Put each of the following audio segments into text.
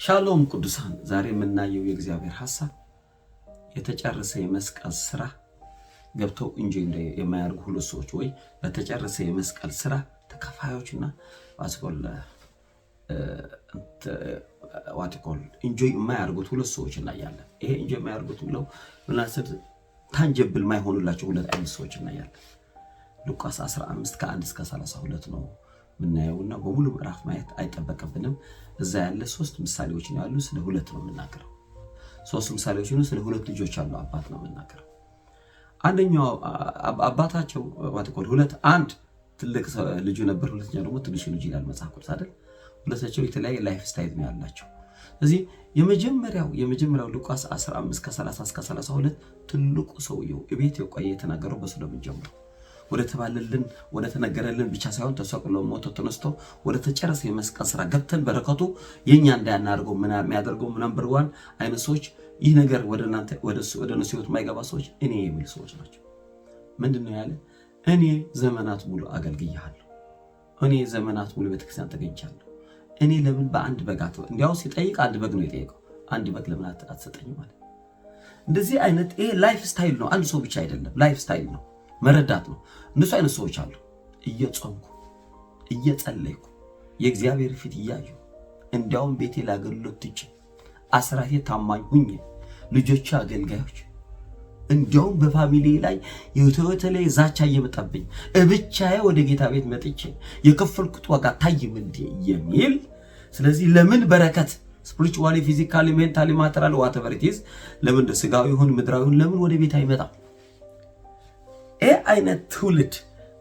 ሻሎም ቅዱሳን፣ ዛሬ የምናየው የእግዚአብሔር ሀሳብ የተጨረሰ የመስቀል ስራ ገብተው enjoy የማያደርጉ ሁለት ሰዎች ወይ በተጨረሰ የመስቀል ስራ ተካፋዮችና what you call enjoy የማያደርጉት ሁለት ሰዎች እናያለን። ይሄ enjoy የማያደርጉት የሚለው ምናስብ tangible የማይሆኑላቸው ሁለት አይነት ሰዎች እናያለን። ሉቃስ 15 ከ1 እስከ 32 ነው የምናየውና በሙሉ ምዕራፍ ማየት አይጠበቅብንም። እዛ ያለ ሶስት ምሳሌዎች ነው ያሉ። ስለ ሁለት ነው የምናገረው። ሶስት ምሳሌዎች ነው። ስለ ሁለት ልጆች ያሉ አባት ነው የምናገረው። አንደኛው አባታቸው what you call ሁለት፣ አንድ ትልቅ ልጁ ነበር፣ ሁለተኛው ደግሞ ትንሹ ልጅ ይላል መጽሐፍ ቅዱስ አይደል? ሁለታቸው የተለያየ life style ነው ያላቸው። ስለዚህ የመጀመሪያው ሉቃስ 15 ከ30 እስከ 32 ትልቁ ሰውየው እቤት የቆየ የተናገረው በሱ ነው የምንጀምረው። ወደ ተባለልን ወደ ተነገረልን ብቻ ሳይሆን ተሰቅሎ ሞቶ ተነስቶ ወደ ተጨረሰ የመስቀል ስራ ገብተን በረከቱ የኛ እንዳያናደርገው ምን የሚያደርገው number one አይነት ሰዎች፣ ይህ ነገር ወደ እናንተ ወደ እነሱ ህይወት የማይገባ ሰዎች እኔ የሚሉ ሰዎች ናቸው። ምንድን ነው ያለ? እኔ ዘመናት ሙሉ አገልግያለሁ። እኔ ዘመናት ሙሉ ቤተክርስቲያን ተገኝቻለሁ። እኔ ለምን በአንድ በግ፣ እንዲያው ሲጠይቅ አንድ በግ ነው የጠየቀው። አንድ በግ ለምን አትሰጠኝም ማለት። እንደዚህ አይነት ይሄ life style ነው። አንድ ሰው ብቻ አይደለም፣ life style ነው፣ መረዳት ነው። እንደሱ አይነት ሰዎች አሉ። እየጾምኩ፣ እየጸለይኩ፣ የእግዚአብሔር ፊት እያየሁ፣ እንዲያውም ቤቴ ላገልግሎት ትቼ፣ አስራቴ ታማኝ ሁኜ፣ ልጆቼ አገልጋዮች፣ እንዲያውም በ family ላይ የተለየ ዛቻ እየመጣብኝ እብቻዬ ወደ ጌታ ቤት መጥቼ የከፈልኩት ዋጋ ታይም እንዴ የሚል። ስለዚህ ለምን በረከት spiritually፣ physically፣ mentally፣ material፣ whatever it is፣ ለምን ስጋዊ ይሁን ምድራዊ ይሁን ለምን ወደ ቤት አይመጣም? ይህ አይነት ትውልድ፣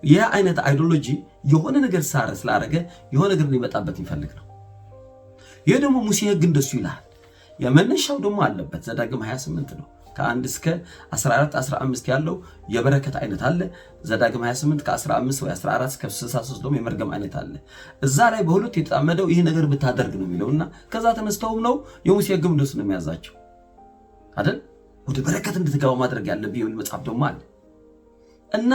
ይህ አይነት ideology የሆነ ነገር ሳረ ስላደረገ የሆነ ነገር ሊመጣበት የሚፈልግ ነው። ይህ ደግሞ ሙሴ ሕግ እንደሱ ይላል። የመነሻው ደግሞ አለበት። ዘዳግም 28 ነው። ከ1 እስከ 14 15 ያለው የበረከት አይነት አለ። ዘዳግም 28 ከ15 ወይ 14 እስከ 63 ደግሞ የመርገም አይነት አለ። እዛ ላይ በሁለት የተጣመደው ይህ ነገር ብታደርግ ነው የሚለውና ከዛ ተነስተውም ነው የሙሴ ሕግም እንደሱ ነው የሚያዛቸው አይደል? ወደ በረከት እንድትገባ ማድረግ ያለብህ የሚል መጽሐፍ ደግሞ አለ። እና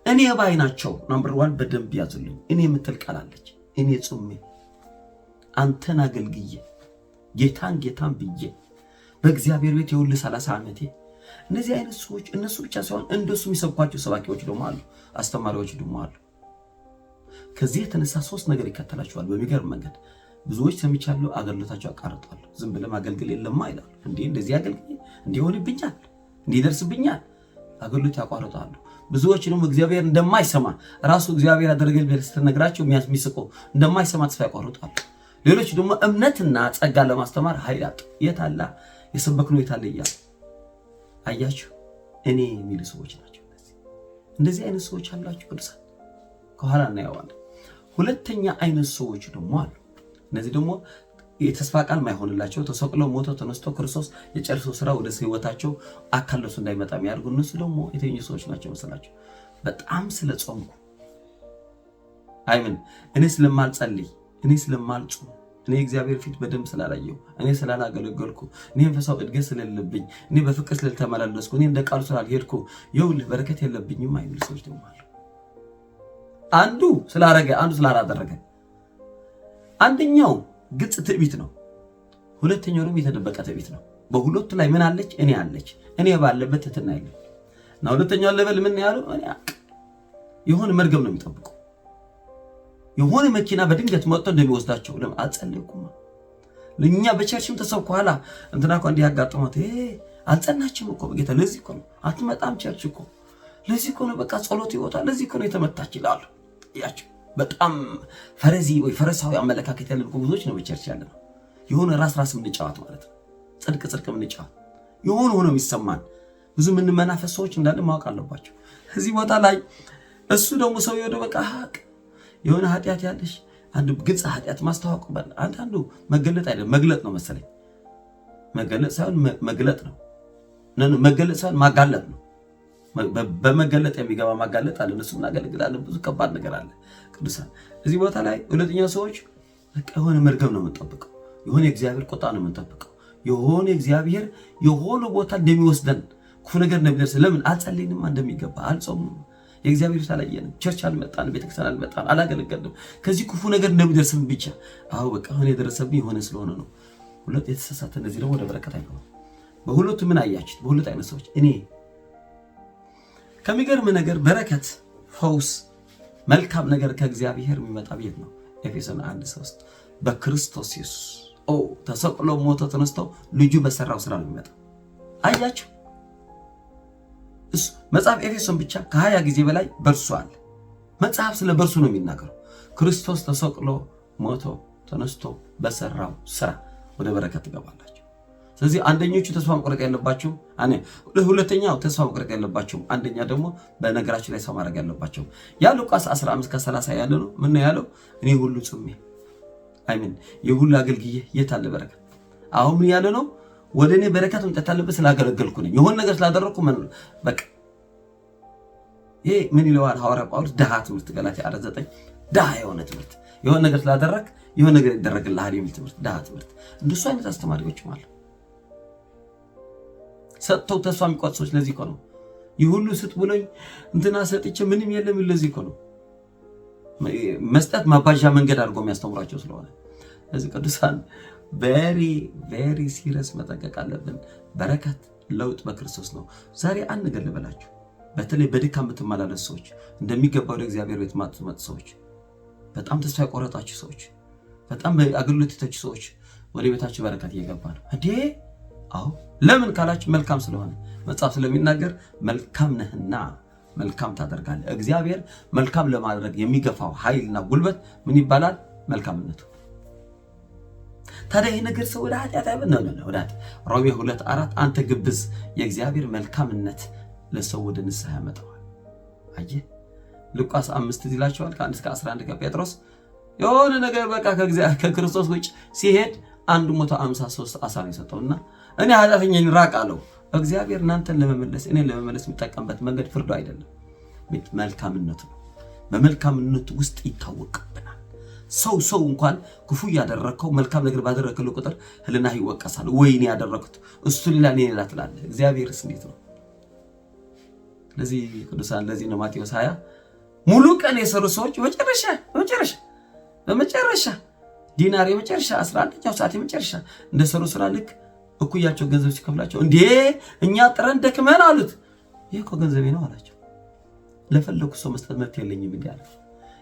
እኔ ባይ ናቸው። Number one በደንብ ያዙልኝ። እኔ የምትል ቃል አለች። እኔ ጾሜ፣ አንተን አገልግዬ፣ ጌታን ጌታን ብዬ፣ በእግዚአብሔር ቤት የሁል 30 ዓመቴ። እነዚህ አይነት ሰዎች እነሱ ብቻ ሳይሆን እንደሱ የሚሰብኳቸው ሰባኪዎች ደግሞ አሉ፣ አስተማሪዎች ደግሞ አሉ። ከዚህ የተነሳ ሶስት ነገር ይከተላቸዋል በሚገርም መንገድ። ብዙዎች ሰምቻለሁ፣ አገልግሎታቸው ያቋርጣሉ። ዝም ብለህ ማገልገል የለማ ይላሉ። እንዴ እንደዚህ አገልግዬ እንዲህ ይሆንብኛል፣ እንዲህ ይደርስብኛል፣ አገልግሎት ያቋርጣሉ። ብዙዎች ደግሞ እግዚአብሔር እንደማይሰማ ራሱ እግዚአብሔር ያደረገል ስትነግራቸው የሚስቁ እንደማይሰማ ተስፋ ያቋርጣሉ። ሌሎች ደግሞ እምነትና ጸጋ ለማስተማር ኃይል አጡ። የታላ የሰበክነው የታለ እያሉ። አያችሁ፣ እኔ የሚሉ ሰዎች ናቸው። እንደዚህ አይነት ሰዎች አላችሁ ቅዱሳን፣ ከኋላ እናየዋለን። ሁለተኛ አይነት ሰዎች ደግሞ አሉ። እነዚህ ደግሞ የተስፋ ቃል ማይሆንላቸው፣ ተሰቅለው ሞተው ተነስቶ ክርስቶስ የጨርሰው ስራ ወደ ህይወታቸው አካለሱ እንዳይመጣ የሚያደርጉ እነሱ ደግሞ የተኙ ሰዎች ናቸው መሰላቸው። በጣም ስለ ጾምኩ አይምን እኔ ስለማልጸልይ፣ እኔ ስለማልጾም፣ እኔ እግዚአብሔር ፊት በደንብ ስላላየሁ፣ እኔ ስላላገለገልኩ፣ እኔ መንፈሳዊ እድገት ስለሌለብኝ፣ እኔ በፍቅር ስላልተመላለስኩ፣ እኔ እንደ ቃሉ ስላልሄድኩ ይኸውልህ በረከት የለብኝም አይሉ ሰዎች ደግሞ አሉ። አንዱ ስላረገ፣ አንዱ ስላላደረገ። አንደኛው ግልጽ ትዕቢት ነው። ሁለተኛው ደግሞ የተደበቀ ትዕቢት ነው። በሁለቱ ላይ ምን አለች? እኔ አለች። እኔ ባለበት ትህትና የለም። እና ሁለተኛው level ምን ያሉ እኔ የሆነ መርገም ነው የሚጠብቁ፣ የሆነ መኪና በድንገት መጥቶ እንደሚወስዳቸው። ለምን አልጸለይኩማ? ለኛ በ church ም ተሰብኮ ኋላ እንትና እኮ እንዲህ ያጋጥሟት አልጸናችም እኮ በጌታ፣ ለዚህ እኮ ነው አትመጣም church እኮ፣ ለዚህ እኮ ነው በቃ ጸሎት ይወጣ፣ ለዚህ እኮ ነው የተመታች ይላሉ። ያቸው በጣም ፈረዚ ወይ ፈረሳዊ አመለካከት ያለን እኮ ብዙዎች ነው በ church ያለ ነው። የሆነ ራስ ራስ የምንጫወት ማለት ነው። ጽድቅ ጽድቅ የምንጫወት የሆነ ሆኖ የሚሰማን ብዙ የምንመናፈስ ሰዎች እንዳለ ማወቅ አለባቸው። እዚህ ቦታ ላይ እሱ ደግሞ ሰውየው በቃ የሆነ ኃጢአት ያለሽ አንዱ ግልጽ ኃጢአት ማስታወቅ፣ አንዳንዱ መገለጥ አይደለም መግለጥ ነው መሰለኝ። መገለጥ ሳይሆን መግለጥ ነው። መገለጥ ሳይሆን ማጋለጥ ነው። በመገለጥ የሚገባ ማጋለጥ አለ። እነሱ እናገለግላለን። ብዙ ከባድ ነገር አለ። ቅዱሳን፣ እዚህ ቦታ ላይ ሁለተኛ ሰዎች በቃ የሆነ መርገም ነው የምንጠብቀው። የሆነ የእግዚአብሔር ቁጣ ነው የምንጠብቀው። የሆነ እግዚአብሔር የሆነ ቦታ እንደሚወስደን፣ ክፉ ነገር እንደሚደርስ። ለምን አልጸለይንማ እንደሚገባ፣ አልጾምም፣ የእግዚአብሔር ፊት አላየንም፣ church አልመጣንም፣ ቤተክርስቲያን አልመጣንም፣ አላገለገልንም። ከዚህ ክፉ ነገር እንደሚደርስብን ብቻ አዎ በቃ አሁን የደረሰብኝ የሆነ ስለሆነ ነው። ሁለት የተሳሳተ እነዚህ ደግሞ ወደ በረከት አይገቡም። በሁለቱ ምን አያችሁት? በሁለት አይነት ሰዎች እኔ ከሚገርም ነገር በረከት፣ ፈውስ፣ መልካም ነገር ከእግዚአብሔር የሚመጣ ቤት ነው። ኤፌሶን 1:3 በክርስቶስ ኢየሱስ ተሰቅሎ ሞቶ ተነስቶ ልጁ በሰራው ስራ ነው የሚመጣው። አያችሁ፣ እሱ መጽሐፍ ኤፌሶን ብቻ ከ20 ጊዜ በላይ በእርሱ አለ። መጽሐፍ ስለ በእርሱ ነው የሚናገረው። ክርስቶስ ተሰቅሎ ሞቶ ተነስቶ በሰራው ስራ ወደ በረከት ትገባላችሁ። ስለዚህ አንደኞቹ ተስፋ መቁረጥ ያለባቸው፣ ሁለተኛው ተስፋ መቁረጥ ያለባቸው፣ አንደኛ ደግሞ በነገራችን ላይ ሰው ማድረግ ያለባቸው ያ ሉቃስ 15 ከ30 ያለ ነው። ምን ነው ያለው? እኔ ሁሉ ጽሜ I mean የሁሉ አገልግዬ የት አለ በረከት? አሁን ምን ያለ ነው? ወደ እኔ በረከት መምጣት ያለበት ስላገለገልኩ ነኝ፣ የሆነ ነገር ስላደረግኩ ምን በቃ ይሄ ምን ይለዋል ሐዋርያ ጳውሎስ? ድሃ ትምህርት፣ ገላትያ 4:9፣ ድሃ የሆነ ትምህርት፣ የሆነ ነገር ስላደረግ የሆነ ነገር ይደረግልሃል የሚል ትምህርት፣ ድሃ ትምህርት። እንደሱ አይነት አስተማሪዎችም አሉ። ሰጥተው ተስፋ የሚቆርጡ ሰዎች ለዚህ እኮ ነው። ይህ ሁሉ ስጥ ብሎኝ እንትና ሰጥቼ ምንም የለም። ለዚህ እኮ ነው መስጠት ማባዣ መንገድ አድርጎ የሚያስተምሯቸው ስለሆነ። እዚህ ቅዱሳን very very serious መጠንቀቅ አለብን። በረከት ለውጥ በክርስቶስ ነው። ዛሬ አንድ ነገር ልበላችሁ። በተለይ በድካም የምትመላለሱ ሰዎች፣ እንደሚገባ ወደ እግዚአብሔር ቤት ማትመጡ ሰዎች፣ በጣም ተስፋ የቆረጣችሁ ሰዎች፣ በጣም አገልግሎት የተቹ ሰዎች ወደ ቤታችሁ በረከት እየገባ ነው እንዴ? አዎ። ለምን ካላችሁ መልካም ስለሆነ፣ መጽሐፍ ስለሚናገር መልካም ነህና መልካም ታደርጋለህ። እግዚአብሔር መልካም ለማድረግ የሚገፋው ኃይልና ጉልበት ምን ይባላል? መልካምነቱ። ታዲያ ይህ ነገር ሰው ወደ ኃጢአት አይበል ነው ነው ወደ ኃጢአት። ሮሜ 2:4 አንተ ግብዝ፣ የእግዚአብሔር መልካምነት ለሰው ወደ ንስሐ ያመጣዋል። አየህ፣ ሉቃስ 5 ይላቸዋል ከ1 እስከ 11 ከጴጥሮስ የሆነ ነገር በቃ ከክርስቶስ ውጭ ሲሄድ 153 አሳ ነው የሰጠውና እኔ ኃጢአተኛ ራቅ አለው። እግዚአብሔር እናንተን ለመመለስ እኔን ለመመለስ የሚጠቀምበት መንገድ ፍርዱ አይደለም፣ መልካምነቱ ነው። በመልካምነቱ ውስጥ ይታወቅብናል። ሰው ሰው እንኳን ክፉ እያደረግከው መልካም ነገር ባደረግከው ቁጥር ህሊናህ ይወቀሳል። ወይኔ ያደረግኩት እሱ ሌላ እኔ ሌላ ትላለህ። እግዚአብሔርስ እንዴት ነው? ለዚህ ቅዱሳን ለዚህ ነው ማቴዎስ 20 ሙሉ ቀን የሰሩ ሰዎች መጨረሻ በመጨረሻ በመጨረሻ ዲናር የመጨረሻ 11ኛው ሰዓት የመጨረሻ እንደሰሩ ስራ ልክ እኩያቸው ገንዘብ ሲከፍላቸው እንዴ እኛ ጥረን ደክመን አሉት። ይህ እኮ ገንዘቤ ነው አላቸው። ለፈለኩ ሰው መስጠት መብት የለኝም እንዲህ አለ።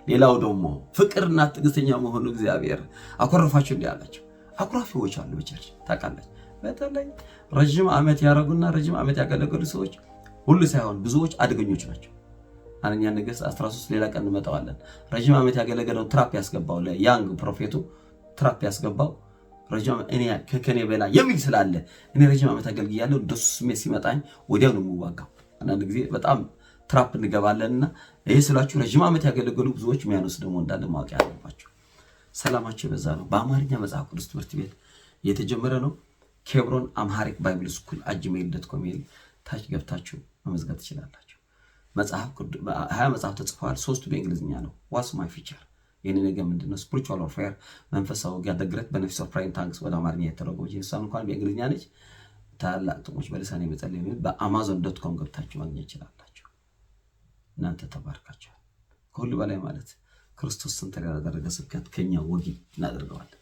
ሌላው ደግሞ ፍቅርና ትዕግስተኛ መሆኑ እግዚአብሔር አኮረፋችሁ እንዲህ አላቸው። አኩራፊዎች አሉ በ church ታውቃለች። በተለይ ረዥም ዓመት ያደረጉና ረዥም ዓመት ያገለገሉ ሰዎች ሁሉ ሳይሆን ብዙዎች አደገኞች ናቸው። አንደኛ ነገሥት 13 ሌላ ቀን እንመጣዋለን። ረዥም ዓመት ያገለገለው trap ያስገባው ለ young prophet ኡ trap ያስገባው ረዥም እኔ ከከኔ በላይ የሚል ስላለ እኔ ረዥም ዓመት አገልግያለሁ። እንደሱ ስሜት ሲመጣኝ ወዲያው ነው የምዋጋው። አንዳንድ ጊዜ በጣም trap እንገባለንና ይህ ስላችሁ ረዥም ዓመት ያገለገሉ ብዙዎች የሚያነሱ ደግሞ እንዳለ ማወቅ ያለባቸው። ሰላማቸው የበዛ ነው። በአማርኛ መጽሐፍ ቅዱስ ትምህርት ቤት እየተጀመረ ነው። ኬብሮን Amharic Bible School@gmail.com ታች ገብታችሁ መመዝገብ ትችላላችሁ። 20 መጽሐፍ ተጽፈዋል። ሶስቱ በእንግሊዝኛ ነው። What's my future፣ የኔ ነገ ምንድነው? Spiritual warfare፣ መንፈሳዊ ውጊያ፣ The Great Benefits of Praying in Tongues ወደ አማርኛ የተረጎመች እሷን እንኳን በእንግሊዝኛ ነች። ታላላቅ ጥቅሞች በልሳን የመጸለይ የሚል በ Amazon.com ገብታችሁ ማግኘት ይችላላችሁ። እናንተ ተባርካችኋል። ከሁሉ በላይ ማለት ክርስቶስን ተጋር ያደረገ ስብከት ከኛ ወጊ እናደርገዋለን።